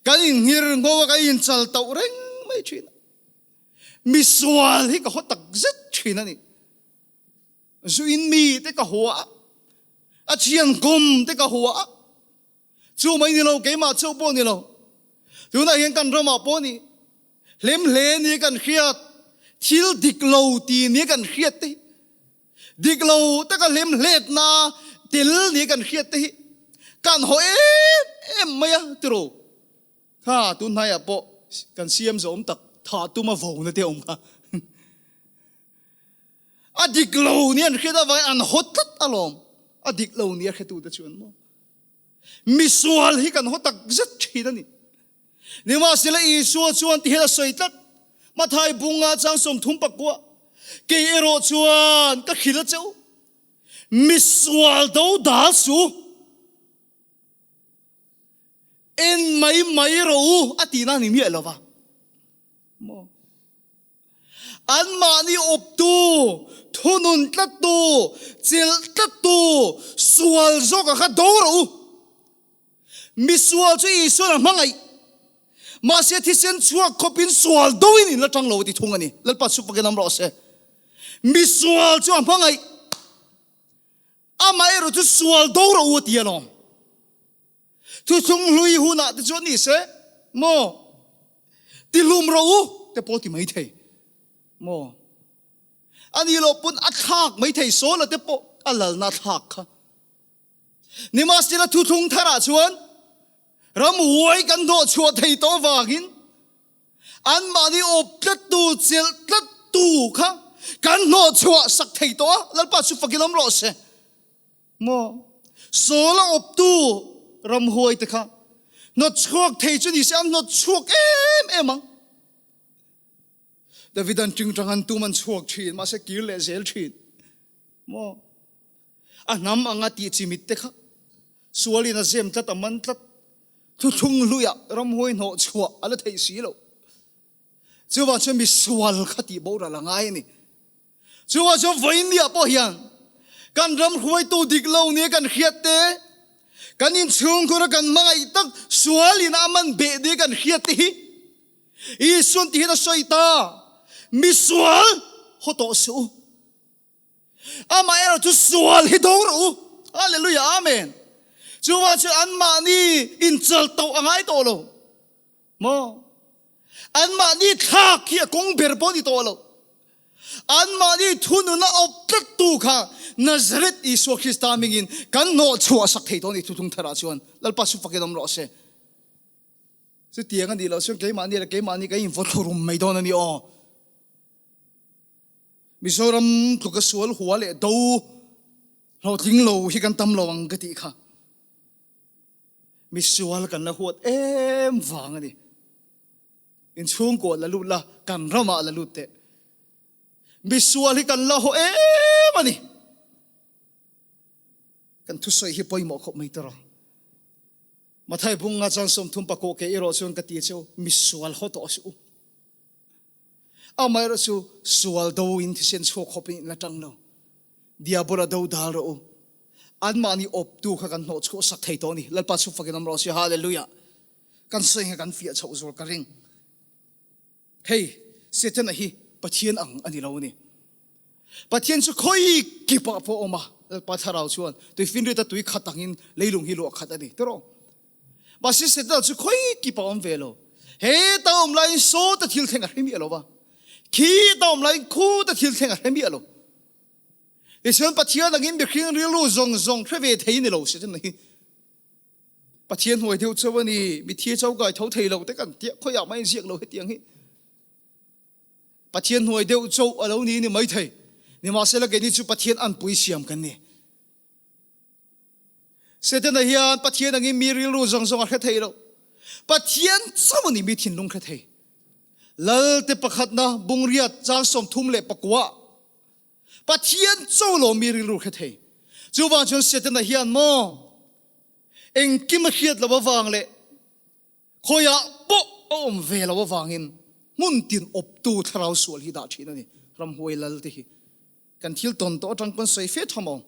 kan inghir ngho a kan inchal tauh reng mai thin a. Misual hi ka haw tak zet thin a ni. Zu in mi te ka hua a, a thian kawm te ka hua a, chu mai ni lo keimah chauh pawh ni lo. Tunah hian kan ramah pawh ni hlem hle ni kan hriat, thil dik lo ti ni kan hriat te hi, dik lo taka hlem hletna tel ni kan hriat te hi kan haw em em mai a tiraw. Kha tun hnaiah pawh kan siam zawm tak thah tuma vona te awm kha. A dik lo ni an hriat avangin an haw tlat alawm. A dik lo nia hretute chuan maw? Misual hi kan haw tak zet thin a ni. Nimahsela Isua chuan ti hian a sawi tlat, Mathai bunga chang 30 pakua, Kei erawh chuan ka hrilh a che u, misual do dal su, en mai mai rawh u a tihna a ni miah lo va. Maw? Anmahni awptu, thunun tlattu, chilh tlattu, sual zawkah kha do rawh u. Misual chu Isuan a hmangaih. Mahse thisen chhuak khawpin sual doin in la tang lo a ti thung a ni. Lalpa chu fakin awm rawh se. Misual chu a hmangaih. Amaherawh chu sual do rawh u a ti alawm. Thuthlung hlui hunah te chuan ni se maw tihlum rawh u te pawh ti mai thei maw a nih loh pawn a thlak mai thei Saula te pawh a lalna a thlak kha. Nimahsela thuthlung tharah chuan ramhuai kan hnawhchhuah thei tawh avangin anmahni awp tlattu chelh tlattu kha kan hnawhchhuah sak thei tawh a, Lalpa chu fakin awm rawh se. Maw? Sawl a awptu ramhuai te kha hnawt chhuak thei chu ni se an hnawt chhuak em em ang. David an tingtang an tum an chhuak thin, mahse kir leh zel thin. Maw? A hnam anga tih chimit te kha sualin a zem tlat, a man tlat. Thuthlung hluiah ramhuai hnawh chhuah a la theih si lo. Chuvang chuan mi sual kha tih boral a ngai a ni. Chuvang chuan vawiinniah pawh hian kan ram hruaitu dik lo nia kan hriat te, kan inchhungkhura kan hmangaih tak sualin a man beh nia kan hriat te hi Isuan ti hian a sawi ta, Mi sual haw tawh suh u. Amaherawh chu sual hi do rawh u. Hallelujah, Amen. Chuvang chuan anmahni inchal tauh a ngai tawh lo. Maw? Anmahni thlak hi a kawng ber pawh a ni tawh lo. Anmahni thununa awp tlattu kha Nazareth Isua Krista hmingin kan hnawh chhuah sak thei tawh a ni Thuthlung Tharah chuan. Lalpa chu fakin awm rawh se. Chutiang a nih loh chuan keimahni leh keimahni kan invaw thlurum mai dawn a ni aw. Mizoram tluka sual hua leh do hlawhtling lo hi kan tam lo ang ka tih kha. Misual kan la huat em vang a ni. Inchhungkuah la lut la, kan ramah la lut teh. Misual hi kan la haw em a ni. Kan thusawi hi pawimawh khawp mai tawh. Mathai bunga chuan 30 pakawh ke erawh chuan ka ti che u, misual haw tawh suh u. Amaherawh chu sual do in thisen chhuak khawp in la tang lo. Diabola do dal rawh u. Anmahni awptu kha kan hnawh chhuah sak thei tawh a ni. Lalpa chu fakin awm rawh se. Hallelujah. Kan sawi kha kan fiah chhoh zual ka ring. Hei, Setana hi Pathian ang a ni lo a ni. Pathian chu khawi kipah pawh a awm a. Lalpa thlarau chuan tuifinriata tui khat angin leilung hi luah khat a ni. Tiraw? Mahse Setana chu khawi kipah a awm ve lo. Heta awm laiin sawta thil thleng a hre miah lo va. Khita awm laiin khuta thil thleng a hre miah lo. Tichuan Pathian angin mihring rilru zawng zawng hre ve thei ni lo Setana hi. Pathian hnuai deuh chauh a ni, mithi chau kai tho thei lo te kan tiah khawiah mah inziak lo hetiang hi. Pathian hnuai deuh chauh a lo ni ni mai thei. Nimahsela keini chu Pathian anpui siam kan ni. Setana hian Pathian angin mi rilru zawng zawng a hre thei lo. Pathian chauh a ni mi thinlung hre thei. Lalte pakhatna bungriat chang 34 Pathian cho lo mi rilru hre thei. Chuvang chuan Setana hian maw engkim a hriat lo avang leh khawiah pawh a awm ve lo avangin hmun tin awptu thlarau sual hi dah thin a ni. Ramhuai lal te hi kan thil tawn tawh atang pawn sawi fe tham awm.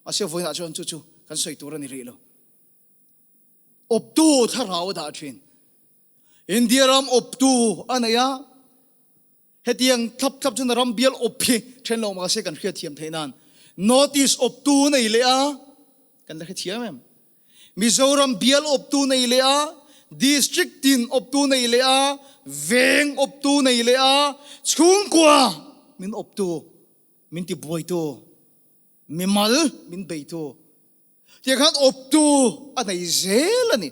Mahse vawiinah chuan chu chu kan sawi tur a ni rih lo. Awptu thlarau a dah thin. India ram awptu a nei a. Hetiang thlap thlap chuan ram bial awp hi then lo mahse kan hriatthiam theih nan North East awptu nei leh a, kan la hrethiam em? Mizoram bial awptu nei leh a, District tin awptu nei leh a, veng awptu nei leh a, chhungkua min awptu, min tibuaitu, mimal min beitu. Tiang khan awptu a nei zel a ni.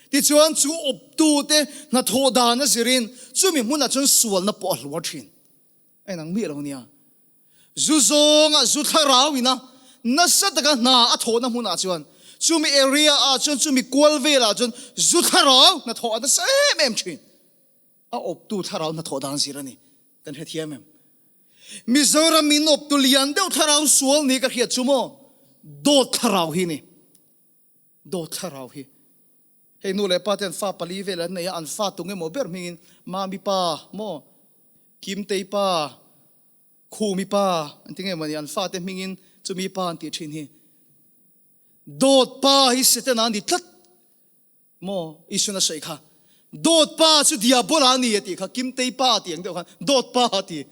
Tichuan chu awptute hnathawh dan a zirin chumi hmunah chuan sualna pawh a hluar thin. A inang miah lo nia. Zu zawnga zu thlarau ina nasa taka hna a thawhna hmunah chuan chumi area ah chuan chumi kual velah chuan zu thlarau hnathawh a nasa em em thin. A awptu thlarau hnathawh dan zir a ni. Kan hrethiam em? Mizoram in awptu lian deuh thlarau sual ni ka hriat chu maw? Dawt thlarau hi ni. Dawt thlarau hi. Hei nu leh pa te an fa pali vel an nei a, an fa tung emaw ber hmingin Mami pa maw, Kimtei pa, Khumi pa an ti nge mawni an fate hmingin chumi pa an tih thin hi. Dawt pa hi Setana a ni tlat maw Isuan a sawi kha. Dawt pa chu Diabola a ni a tih kha, Kimtei pa tih ang deuh khan dawt pa a ti.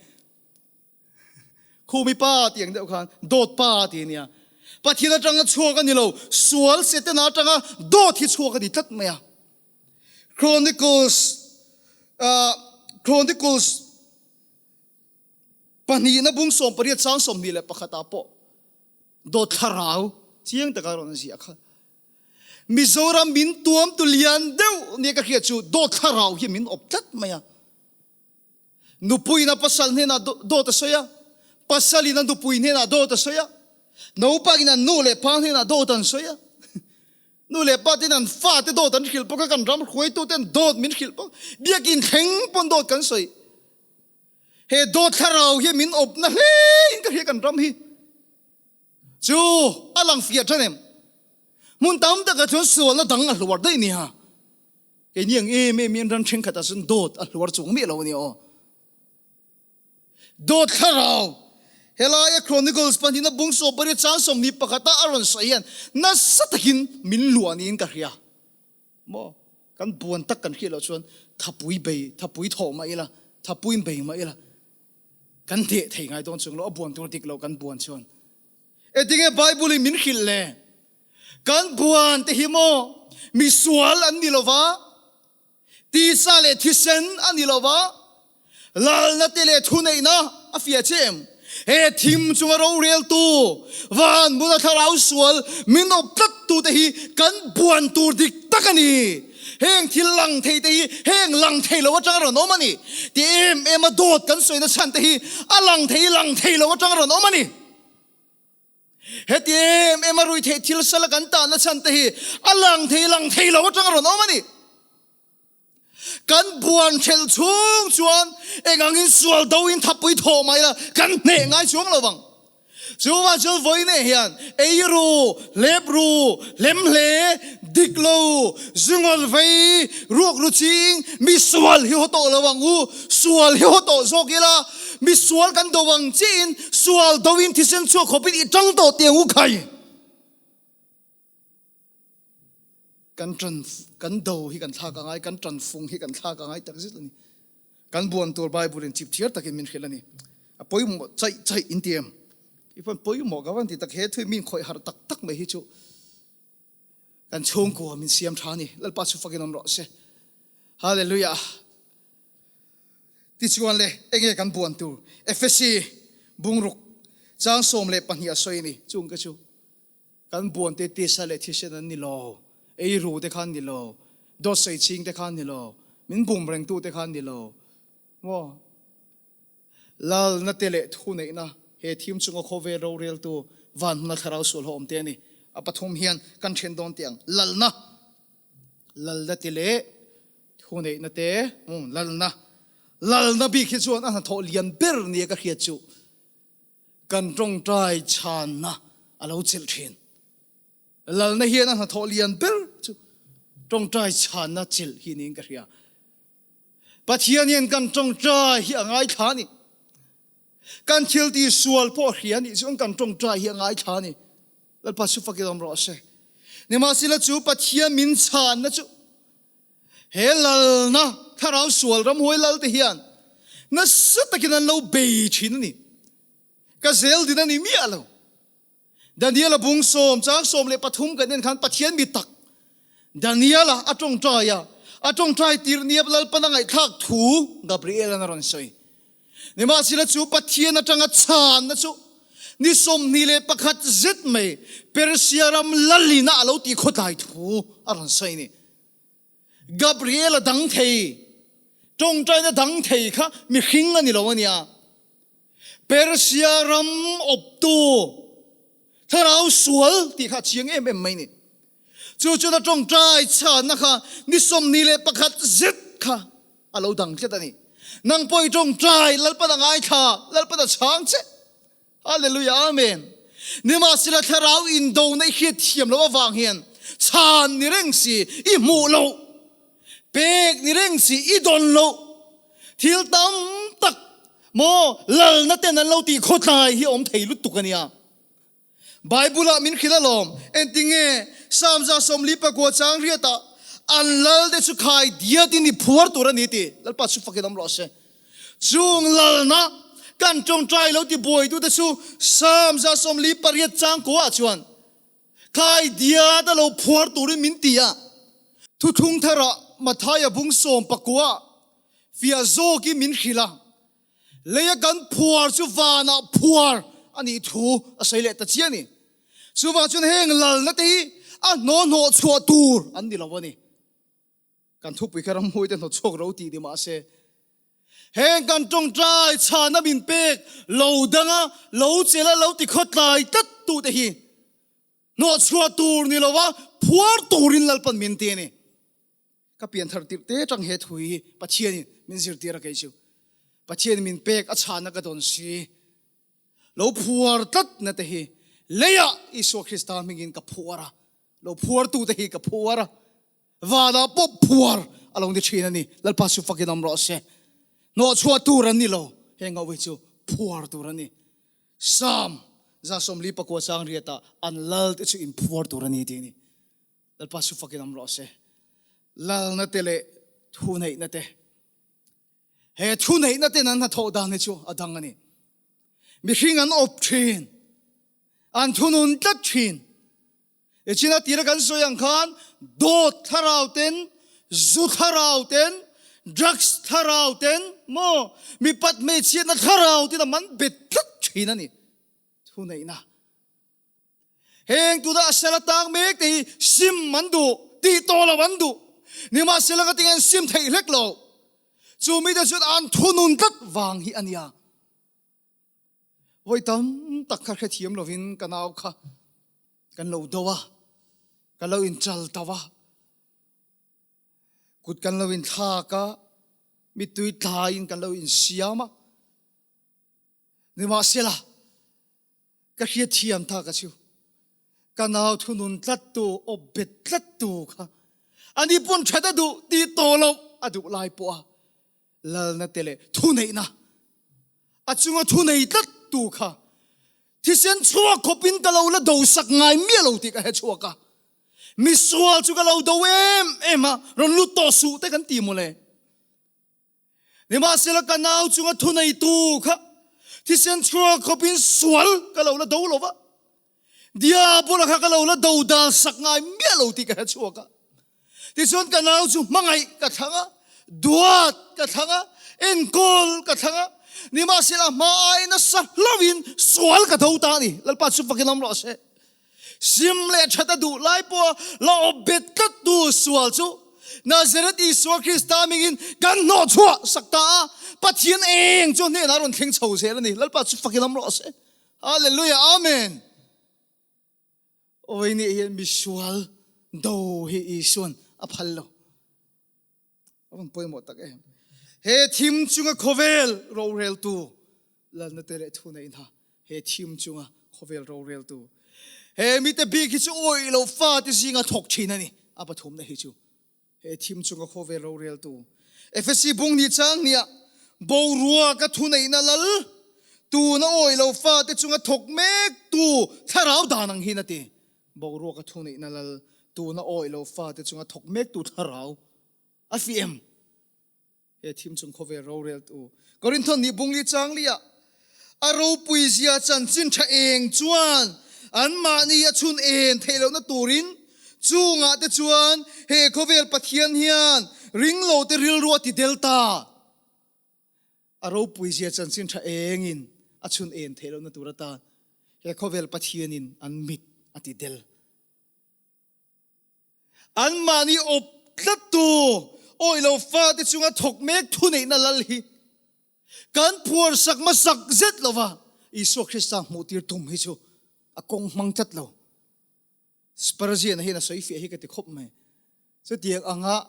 Khumi pa tih ang deuh khan dawt pa tih a nia. Pathian atanga chhuak a ni lo, sual Setana atanga dawt hi chhuak a ni tlat mai a. Chronicles Chronicles pahnihna bung 18 chang 21 ah pawh dawt thlarau chiang taka rawn ziah kha. Mizoram min tuam tu lian deuh nia ka hriat chu dawt thlarau hi min awp tlat mai a. Nupuiin a pasal hnenah dawt a sawi a, pasalin a nupui hnenah dawt a sawi a, naupangin an nu leh pa hnenah dawt an sawi a. Nu leh pa ten an fate dawt an hrilh bawk a, kan ram hruaituten dawt min hrilh bawk. Biakin thleng pawn dawt kan sawi. He dawt thlarau hi min awpna hlein ka hria kan ram hi. Chu a lang fiah tan em? Hmun tam takah chuan sualna dang a hluar daih nia. Keini ang em em hian ram thenkhatah chuan dawt a hluar chuang miah lo a nia aw. Dawt thlarau, Helaia Chronicles pahnihna bung 18 chang 21 a rawn sawi hian nasa takin min luah niin ka hria. Maw? Kan buan tak kan hriat loh chuan thapui bei, thapui thawh mah ila, thapuiin bei mah ila, Kan hneh thei ngai dawn chung lo, a buan tur dik lo kan buan chuan. E tinge Bible in min hrilh le? Kan buan te hi maw misual an ni lova, tisa leh thisen a ni lova, lalna te leh thuneihna a fiah che em? He thim chunga roreltu van hmuna thlarau sual min awp tlat tu te hi kan buan tur dik tak a ni. Heng thil lang thei te hi heng lang thei lo atanga rawn awm a ni. Ti em em a dawt kan sawina chhan te hi a lang thei lang thei lo atanga rawn awm a ni. Heti em em a rui theih thil sala kan tahna chhan te hi a lang thei lang thei lo atanga rawn awm a ni. Kan buan thelh chhung chuan eng angin sual do in thapui thawh mai la kan hneh ngai chuang lo vang. Chuvang chuan vawiinah hian ei ru, hlep ru, hlem hle, dik lo, zungawl vei, ruak ru ching, mi sual hi haw tawh lo ang u, sual hi haw tawh zawk ila, mi sual kan do ang chiahin sual doin thisen chhuak khawpin i tang tawh tih ang u khai. Kan ṭan, kan do hi kan thlak a ngai, kan ṭan fung hi kan thlak a ngai tak zet a ni. Kan buan tur Bible in chip chiar takin min hrilh a ni. A pawimawh chaih chaih in ti em? I pawn pawimawh ka van ti tak he thui min khawih harh tak tak mai hi chu kan chhungkua min siam ṭha a ni. Lalpa chu fakin awm rawh se. Hallelujah. Tichuan le, enge kan buan tur? Efesi bungruk chang 12 a sawi a ni. Chung ka chu Kan buan te tisa leh thisen an ni lo, ei ru te kha an ni lo, dawt sawi ching te kha an ni lo, min bum reng tu te kha an ni lo. Maw? Lalna te leh thuneihna he thim chunga khawvel roreltu van hmuna thlarau sual ho awm te a ni. A pathum hian kan then dawn teh ang. Lalna, lalna te leh thuneihna te, um, lalna. Lalna bik hi chuan a hnathawh lian ber nia ka hriat chu. Kan tawngtai chhanna a lo chelh thin. Lalna hian a hnathawh lian ber chu tawngtai chhanna chelh hi niin ka hria. Pathian hian kan tawngtai hi a ngaithla a ni. Kan thil ti sual pawh a hria a nih chuan kan tawngtai hi a ngaithla a ni. Lalpa chu fakin awm rawh se. Nimahsela chu Pathian min chhanna chu He lalna thlarau sual ramhuai lal te hian nasa takin an lo bei thin a ni. Ka zel din a ni miah lo. Daniela bung sawm chang 13 kan en khan Pathian mi tak Daniela a tawngtai a, a tawngtai tir niap Lalpan a ngaihthlak thu Gabriel-an a rawn sawi. Nimahsela chu Pathian atanga chhanna chu ni 21 zet mai Persia ram lalina a lo tih khawtlai thu a rawn sawi a ni. Gabriel-a dang thei, tawngtaina dang thei kha mihring a ni lo a nia. Persia ram awptu. Thlarau sual tih kha a chiang em em mai ni. Chu chuan a tawngtai chhanna kha ni 21 zet kha a lo dang tlat a ni. Nang pawh i tawngtai, Lalpan a ngaithla, Lalpan a chhang che. Hallelujah, Amen. Nimahsela thlarau indona i hriat thiam loh avang hian chhan ni reng si i hmuh loh, pek ni reng si i dawn loh, thil tam tak maw lalna ten an lo tih khawtlai hi a awm thei lutuk a nia. Bible ah min hrilh alawm, entinge Psalm 49 chang riatah an lal te chu khai diatin i phuar tur a ni ti Lalpa chu fakin awm rawh se. Chung lalna kan tawngtai lo ti buaitute chu Psalm 48 chang kuah chuan khai diat a lo phuar turin min ti a. Thuthlung tharah Mathaia bung 19 fiah zawkin min hrilh a. Leia kan phuar chu vanah phuar a nih thu a sawi leh ta chiah a ni. Chuvang chuan heng lalna te hi a hnawhhnawh chhuah tur an ni lo a ni. Kan thupui kha ramhmui te hnawtchhuak ro tih ni mah se, heng kan tawngtai chhana min pek lo danga lo chela lo ti khawtlai tlat tute hi hnawhchhuah tur ni lova phuar turin Lalpan min ti a ni. Ka pianthar tirh te tang he thu hi Pathianin min zirtir a kei chu. Pathianin min pek a chhana ka dawn si. Lo phuar tlat na te hi leiah Isua Krista hmingin ka phuar a. Lo phuartu te hi ka phuar a. Vanah pawh phuar a lo ni thin a ni. Lalpa chu fakin awm rawh se. Hnawhchhuah tur an ni lo. Heng ho hi chu phuar tur an ni. Psalm 149 chang riatah an lal te chu inphuar tur a ni tih a ni. Lalpa chu fakin awm rawh se. Lalna te leh thuneihna te. He thuneihna ten an hnathawh dan hi chu a dang a ni. Mihring an awp thin. An thunun tlat thin. Echina tira kan sawi ang khan dawt thlarau ten, zu thlarau ten, drugs thlarau ten, maw mipat hmeichhiatna thlarau ten a man bet tlat thin a ni. Thuneihna. Heng tuna a sel atang mek te hi sim an duh, tih tawh lo an duh. Nimahsela ka tinge an sim theih hlek lo. Chu mite chuan an thunun tlat vang hi a nia. Vawi tam tak kha hrethiam lovin ka nau kha kan lo do a, kan lo inchal tau a, kut kan lo inthlak a, mittui tlaiin kan lo insiam a. Nimahsela, ka hriatthiam ta ka chu ka nau thunun tlattu, awp bet tlattu kha ani pawn that a duh tih tawh loh a duh lai pawh a lalna te leh thuneihna a chunga thunei tlattu kha thisen chhuak khawpin ka lo la do sak ngai miah lo tih ka hre chhuak a. Misual chu ka lo do em em a, rawn lut tawh suh te kan ti mawle. Nimahsela ka nau chunga thuneitu kha thisen chhuak khawpin sual ka lo la do lo va, Diabola kha ka lo la do dal sak ngai miah lo tih ka hre chhuak a. Tichuan ka nau chu hmangaih ka thlang a, duat ka thlang a, enkawl ka thlang a, nimahsela hma ai nasa hlauhin sual ka do ta a ni. Lalpa chu fakin awm rawh se. Sim leh that a duh lai pawha la awp bet tlattu sual chu Nazareth Isua Krista hmingin kan hnawhchhuah sak ta a, Pathian eng chu a hnenah a rawn thleng chho zel a ni. Lalpa chu fakin awm rawh se. Hallelujah, Amen. Awi nih hian misual do hi Isuan a phal lo. A van pawimawh tak em. He thim chunga khawvel roreltu lalna te leh thu neih hna. He thim chunga khawvel roreltu. He mite bik hi chu awih lo fa te zinga thawk thin a ni. A pathumna hi chu he thim chunga khawvel roreltu. Efesi bung ni chang nia boruak a thu neihna lal tuna awih lo fa te chunga thawk mek tu thlarau dan ang hin a ti. Boruak a thu neihna lal tuna awih lo fate chunga thawk mektu thlarau a fi em? He thim chung khawvel roreltu Korinthon nih bungli changli ah a ropui zia chanchin tha eng chuan anmahni a chhun en theih lohna turin chungah te chuan he khawvel Pathian hian ringlo te rilru a ti del ta. A ropui zia chanchin tha engin a chhun en theih lohna tur atan he khawvel Pathianin an mit a ti del. Anmahni awp tlattu awih lo fate chunga thawk mek thuneihna lal hi kan phuarsak hmasak zet lova Isua Krista hmuhtir tum hi chu. A kawng hmang tlat lo. Spurgeon-a hian a sawi fiah hi ka ti khawp mai. Chutiang anga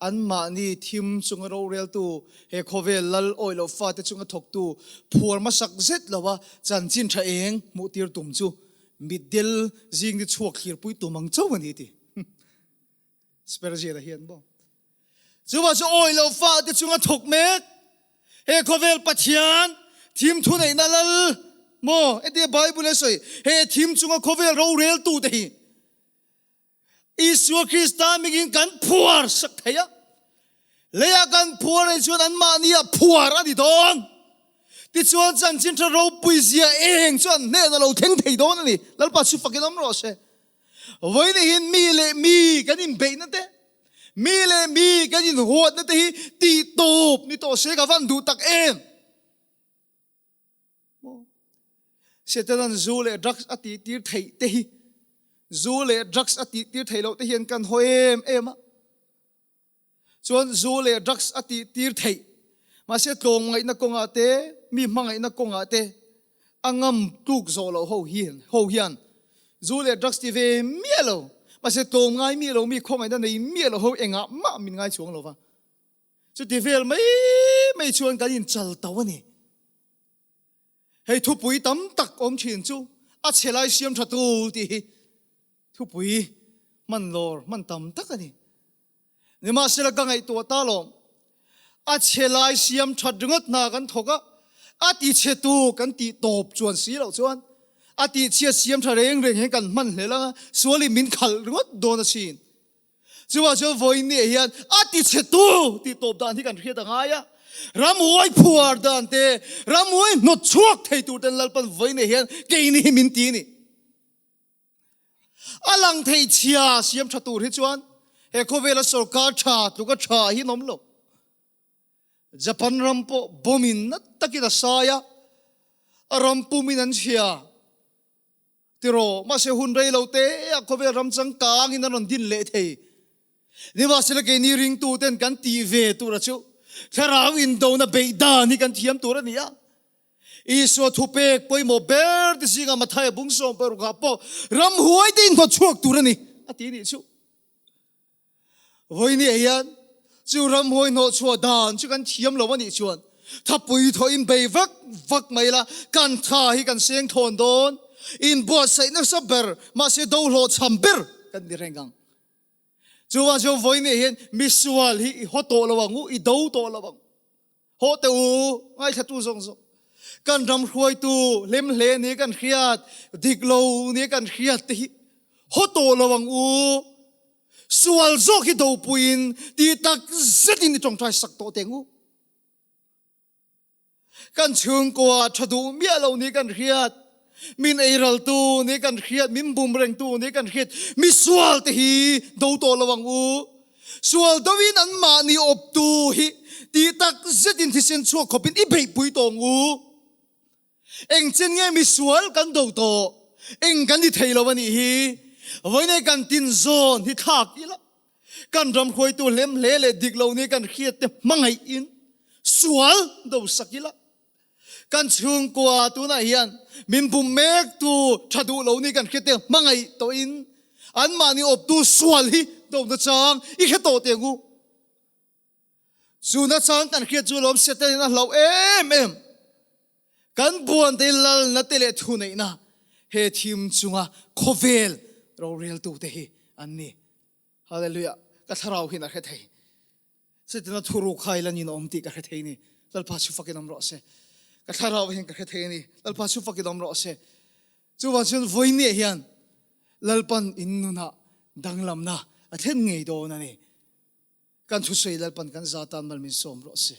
anmahni thim chunga roreltu, he khawvel lal awih loh fate chunga thawktu phuar hmasak zet lova chanchin tha eng hmuhtir tum chu mitdel zing ni chhuak thlirpui tum ang chauh a ni ti. Spurgeon-a hian maw? Chuvah chu awih loh fate chunga thawk mek, he khawvel Pathian thim thuneihna lal maw? Entia Bible a sawi, he thim chunga khawvel roreltute hi Isua Krista mingin kan phuar sak thei a. Leiah kan phuar anih chuan anmahni ah phuar a ni dawn. Tichuan chanchin tha ropui zia eng chu an hnenah lo thleng thei dawn a ni. Lalpa chu fakin awm rawh se. Vawiin hian mi leh mi kan inbeihna te, mi leh mi kan inhuatna te hi tih tawp ni tawh se ka van duh tak em? Maw? Setanan zu leh drugs a tih tir theih te hi, zu leh drugs a tih tir theih loh te hian kan haw em em a. Chuan zu leh drugs a tih tir theih. Mahse tlawmngaihna kawngah te, mi hmangaihna kawngah te a ngam tluk zawh loh ho hian ho hian zu leh drugs ti ve miah lo. Mahse tlawmngai miah lo, mi khawngaihna nei miah lo ho engah mah min ngai chuang lo va. Chuti vel mai mai chuan kan inchal to a ni. Hei thupui tam tak awm thin chu a chhe lai siam tha tu tih hi thupui hman lawr hman tam tak a ni. Nimahsela ka ngaihtuah ta lawm, a chhe lai siam that ringawt hna kan thawk a, a ti chhe tu kan tih tawp chuan si loh chuan a tih chhiat siam tha reng reng hian kan hman hlel ang a, sualin min khalh ringawt dawn asin. Chuvah chuan vawiin ni ah hian a ti chhe tu tih tawp dan hi kan hriat a ngai a. Ramhuai phuar dan te, ramhuai hnawt chhuak thei tur ten Lalpan vawiin ah hian keini hi min ti a ni. A lang thei chhia siam tha tur hi chuan he khawvela sorkar tha tluka tha hi an awm lo. Japan ram pawh bomb in na takin a sai a, a ram pumin an chhia. Tiraw, mahse hun rei lo te ah khawvel ram changkang in an rawn din leh thei. Nimahsela keini ringtu ten kan tih ve tura chu thlarau indona beih dan hi kan thiam tur a ni a. Isua thupek pawimawh ber te zingah Mathaia bung 16 ah pawh ramhuai te inhnawt chhuak tur a ni a ti nih chu. Vawinia hian chu ramhuai hnawhchhuah dan chu kan thiam lo a nih chuan thapui thawhin bei vak vak mai la, kan tha hi kan seng thawn dawn, inbuatsaih nasa ber mahse do hlawhchham ber kan ni reng ang. Chuvang chuan vawinia hian misual hi i haw tawh lo ang u, i do tawh lo ang. Haw teh u, ngaithlatu zawng zawng. Kan ram hruaitu hlim hle ni kan hriat, dik lo ni kan hriat te hi haw tawh lo ang u. Sual zawk hi dopuiin ti tak zetin i tawngtai sak tawh teh ang u. Kan chhungkua tha duh miah lo ni kan hriat, min eiraltu ni kan hriat, min bum rengtu ni kan hriat, misual te hi do tawh lo ang u. Sual doin anmahni awptu hi tih tak zetin thisen chhuak khawpin i beihpui tawh ang u. Engchen nge misual kan do tawh? Eng kan ni thei lo a nih hi. Vawiinei kan tin zawn hi thlak ila, kan ram hruaitu hlem hle leh dik lo ni kan hriat te hmangaihin sual do sak ila, Kan chhungkua tunah hian min bum mektu tha duh lo ni kan hriat te hmangaih tawhin anmahni awptu sual hi do nachang i hre tawh teh ang u. Chu nachang kan hriat chu lawm Satan in a hlauh em em. Kan buan te lalna te leh thuneihna he thim chunga khawvel roreltu te hi an ni. Hallelujah. Ka thlarau hian a hre thei. Cutin a thuruk kha i lan in a awm tih ka hre thei ni. Lalpa chu fakin awm rawh se. Ka thlarau hian ka hre thei a ni. Lalpa chu fakin awm rawh se. Chuvang chuan vawiin hian Lalpan in nunah danglamna a thlen ngei dawn a ni. Kan thusawi Lalpan kan za tan mal min sawm rawh se.